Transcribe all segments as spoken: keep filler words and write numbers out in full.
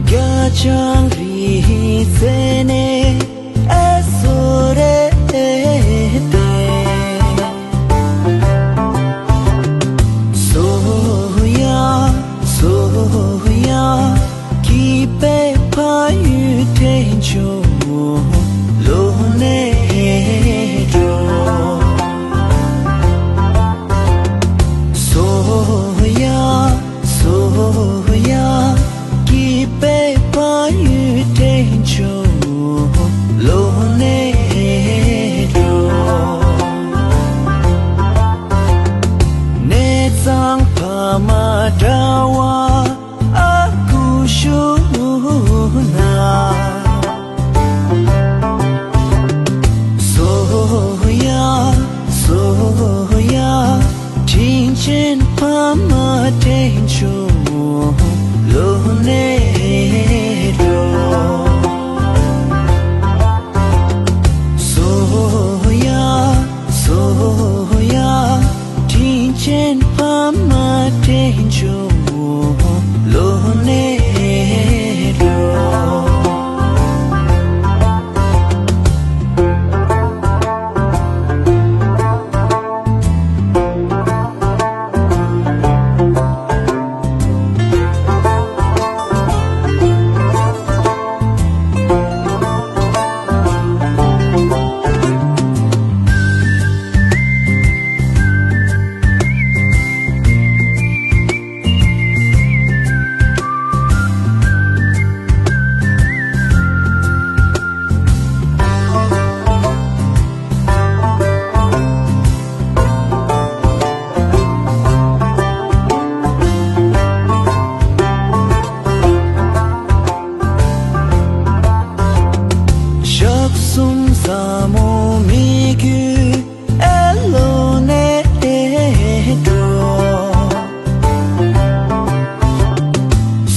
རྒྱ་ལྕང་རི་རྩེ་ནས་ཨ་སོ་རེད་དེ། སོ་ཡ་སོ་ཡ། སྐྱིད་པའི་ཕ་ཡུལ་འདྲེན་བྱུང་ལོ་ནས་འགྲོ། སོ་ཡ་སོ་ཡ། སྐྱིད་པའི་ཕ་ཡུལ་འདྲེན་བྱུང་ལོ་ནས་འགྲོ། གནས་གཙང་ཕ་མ་འདྲ་བ། ཨ་ཁུ་ཤུ་ན། སོ་ཡ་སོ་ཡ། དྲིན་ཅན་ཕ་མ་འདྲེན་བྱུང་ལོ་ནས་འགྲོ། སོ་ཡ་སོ་ཡ། དྲིན་ཅན་ཕ་མ་འདྲེན་བྱུང་ལོ་ནས་འགྲོ། ཞག་གསུམ་ཟ་མོ་མི་རྒྱུད་ཨེ་ལོ་ནས་འགྲོ།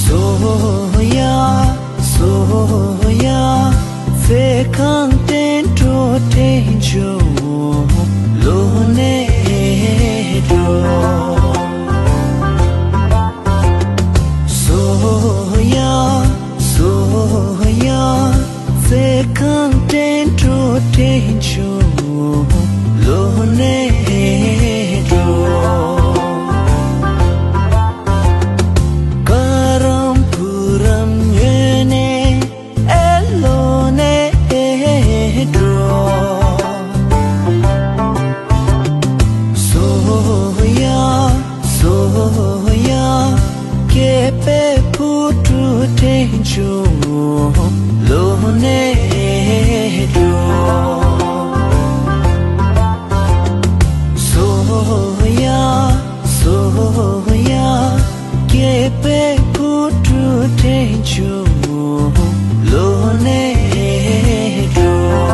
སོ་ཡ་སོ་ཡ། ཚེ་གང་བསྟན་འགྲོ་འདྲེན་བྱུང་ལོ་ནས་འགྲོ། སོ་ཡ་སོ་ཡ། ཚེ་གང་བསྟན་འགྲོ་འདྲེན་བྱུང་ལོ་ནས་འགྲོ། ཀ་རམ་བུ་རམ་ཡོད་ནས་ཨེ་ལོ་ནས་འགྲོ། སོ་ཡ་སོ་ཡ། སྐྱེས་པའི་བུ་ཕྲུག་འདྲེན་བྱུང་ལོ་ནས་འགྲོ། སོ་ཡ་སོ་ཡ། སྐྱེས་པའི་བུ་ཕྲུག་འདྲེན་ ཆུ་ལོ་ནས་འགྲོ།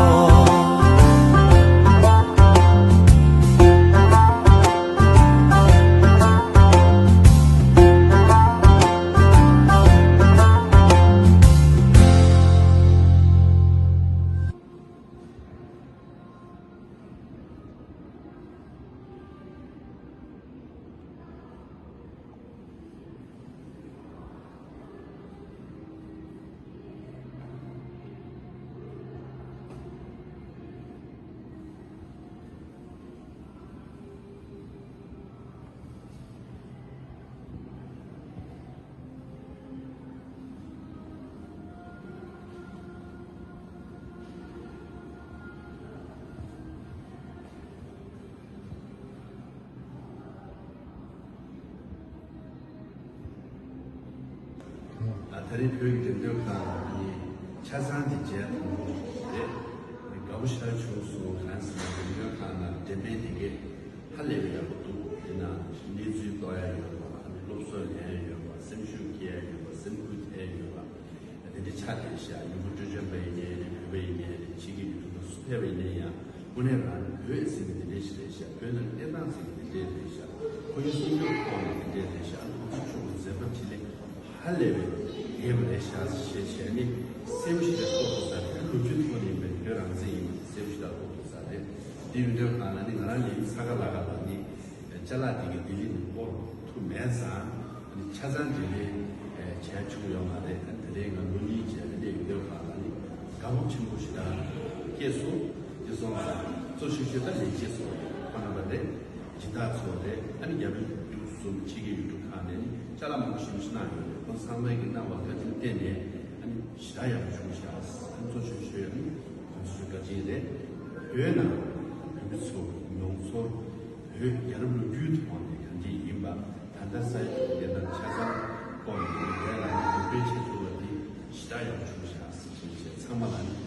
ད་རེས་བོད་ཀྱི་འགྲེམས་སྟོན་ཁང་ནས་ཆ་ཚང་དེ་མཇལ་ཐུབ་པ་རེད། དགའ་པོ་ཞེ་དྲག་བྱུང་སོང་། གང་ཟེར་ན་འགྲེམས་སྟོན་ཁང་ནང་འགྲེམས་སྤེལ་དེ་གས་ཧ་ལས་པའི་ཡག་པོ་འདུག་དེ་ན་གནས་ཚུལ་རྟོགས་ཡ་ཡོད་པ། ཨ་ནི་སློབ་གསོ་ལེན་ཡ་ཡོད་པ། སེམས་ཤུགས་སྐྱེ་ཡ་ཡོད་པ། སེམས་འགུལ་ཐེབས་ཡ་ཡོད་པ། དེ་འདྲ་ཆགས་བསྡད་ཤག་ཡུ་གུར་སྤྲོ་འཆམ་པ་ཡིན་ནའི་རེད། བོད་པ་ཡིན་ནའི་རེད། ཕྱི་རྒྱལ་ཡུལ་གྲུ་ཁག་སུ་ཕེབས་པ་ཡིན་ནའི་ཡང་དངོས་གནས་རང་བོད་ཟེར་གྱི་དེ་འདྲ་ཞིག་རེད་ཤག་བོད་ནང་གནས་སྟངས་ཟེར་གྱི་དེ་འདྲ་རེད་ཤག་ཁོར་ཡུག་སྲུང་སྐྱོབ་ཐོག་ནས་དེ་འདྲ་རེད་ཤག་ཨ་ནི་ཁོང་ཚོ་ཕྱོགས་ཀྱི་མཛད་པ་འཕྲིན་ལས་ཧ་ལས་པའི་རྒྱས་པ་རེད་ཤག་ཞེས་བྱས་ནས་གསལ་པོ་ཞིག་ལ་རྟོགས་ཐུབ་ས་རེད། ལོ་རྒྱུས་ཐོག་ནས་ཡིན་པའི་བོད་རང་བཙན་ཡིན་པ་གསལ་པོ་ཞིག་ལ་རྟོགས་ཐུབ་ས་རེད། དེ་ཡིན་དུས་གང་ལ་ནི་ང་རང་ལས་ས་ག་ལ་ག་ལ་ནི། ཅ་ལག་དེ་གའི་ལྡི་ལི་ནས་སྤོ་རུ་ཐུབ་མེད་ཙང་། ཆ་ཚང་དེ་ནས་བྱས་ཆོག་ཡོད་མ་རེད། དེ་རིང་ང་ལོ་གཉིས་རྗེས་ལ་སླེབས་ཡོང་དུས་གང་ལ་ནི་དགའ་སྤོབས་ཆེན་པོ་ཞེ་དྲག་སྐྱེས་སོང་། དེ་སོང་ཙང་གཙོ་ཆེ་ཤོས་ད་ལས་བྱེད་ཚོ་རེད། ཁོང་རྣམ་པ་རེད། སྦྱིན་བདག་ཚོ་རེད། ཨ་ནི་རྒྱ་བོད་འབྲུག་གསུམ་ཕྱི་རྒྱལ་ཡུལ་གྲུ་ཁག་ནས་ནི་ཅ་ལག་མང་པོ་ཞིག་གནང་ཡོད་རེད། ཁོང་ཚང་མས་ཀྱི་གནང་བ་བཀའ་དྲིན་བརྟེན་ནས་ཨ་ནི་ཞེ་དྲག་ཡག་པོ་བྱུང་ཤག་ཨ་ནི་གཙོ་ཆེ་ཤོས་ཨ་ནི་ཁོང་ཚོ་བཀའ་དྲིན་རེད། བོད་ནང་བོད་མི་ཚོ་མྱོང་ཚོར། བོད་རྒྱལ་རབས་ལོ་རྒྱུས་ཐོག་ནས་གང་ཅི་ཡིན་པ། ད་ལྟ་ས་ཡི་བདེ་ཐང་ཆ་ཚང་ཐོག་ནས་བོད་ལ་ནི་འགྱུར་བ་ཕྱིན་ཐུབ་པ་དེ་ཞེ་དྲག་ཡག་པོ་བྱུང་ཤག་ཟེར་བྱས་ཚང་མ་ལ་ནི་